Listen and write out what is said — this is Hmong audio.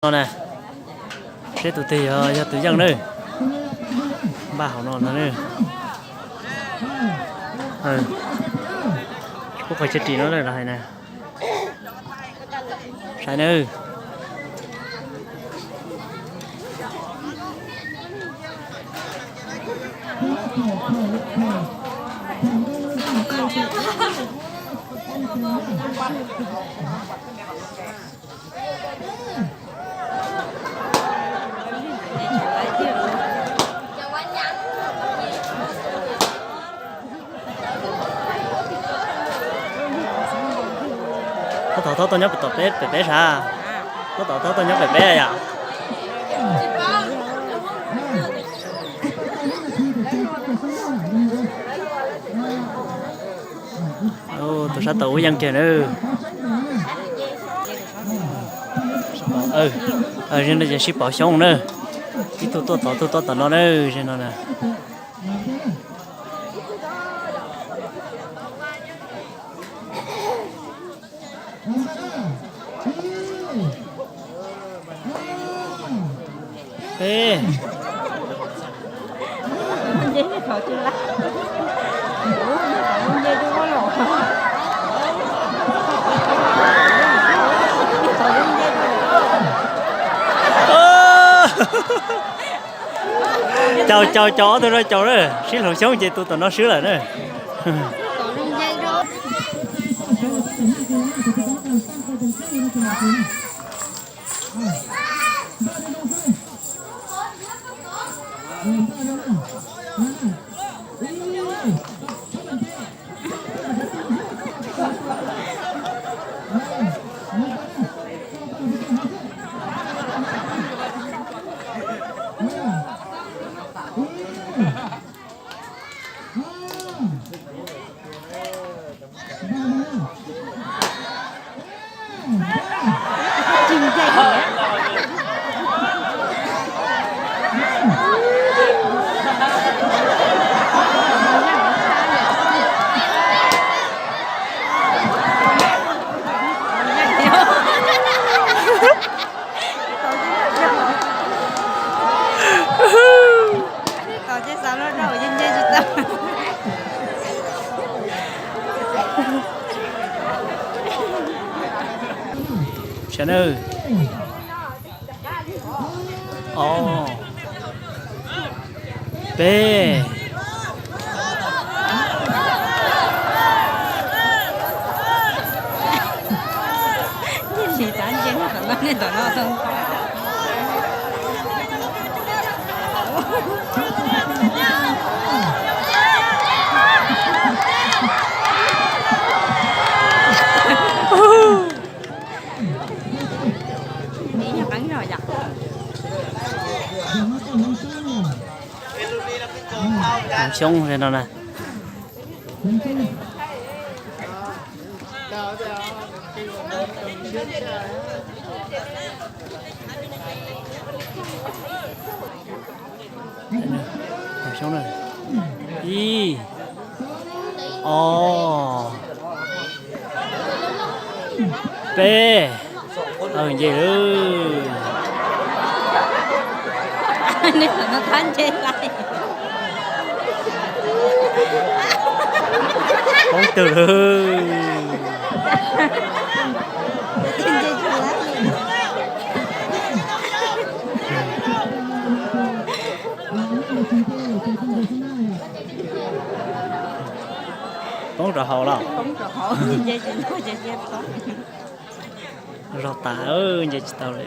No na, seb tus twg yog, yog tus yeej na. Npaj hauv no no na. Ub, qhov chaw ris no lawm los hais na. Saib na. Tab tom thauj tau nyob pem tom peb, pem peb sav. Tab tom thauj tau nyob pem peb yom. Tus sab tod ub yeej kiag na. Sib pov xyoob na. Ib tug tuaj tod, tug tuaj tom no na, ze no na. Peb. Caum, caum, caum ob tug no caum na, sib hloov xyoob ces tus tom no swb lawm na. Sawv daws. Ob, peb. Xyoob li no na. Ib, ob, peb. Nce lawm. Poob twg lawm. Poob rau hauv los? Zog tas, nce tsis tau li.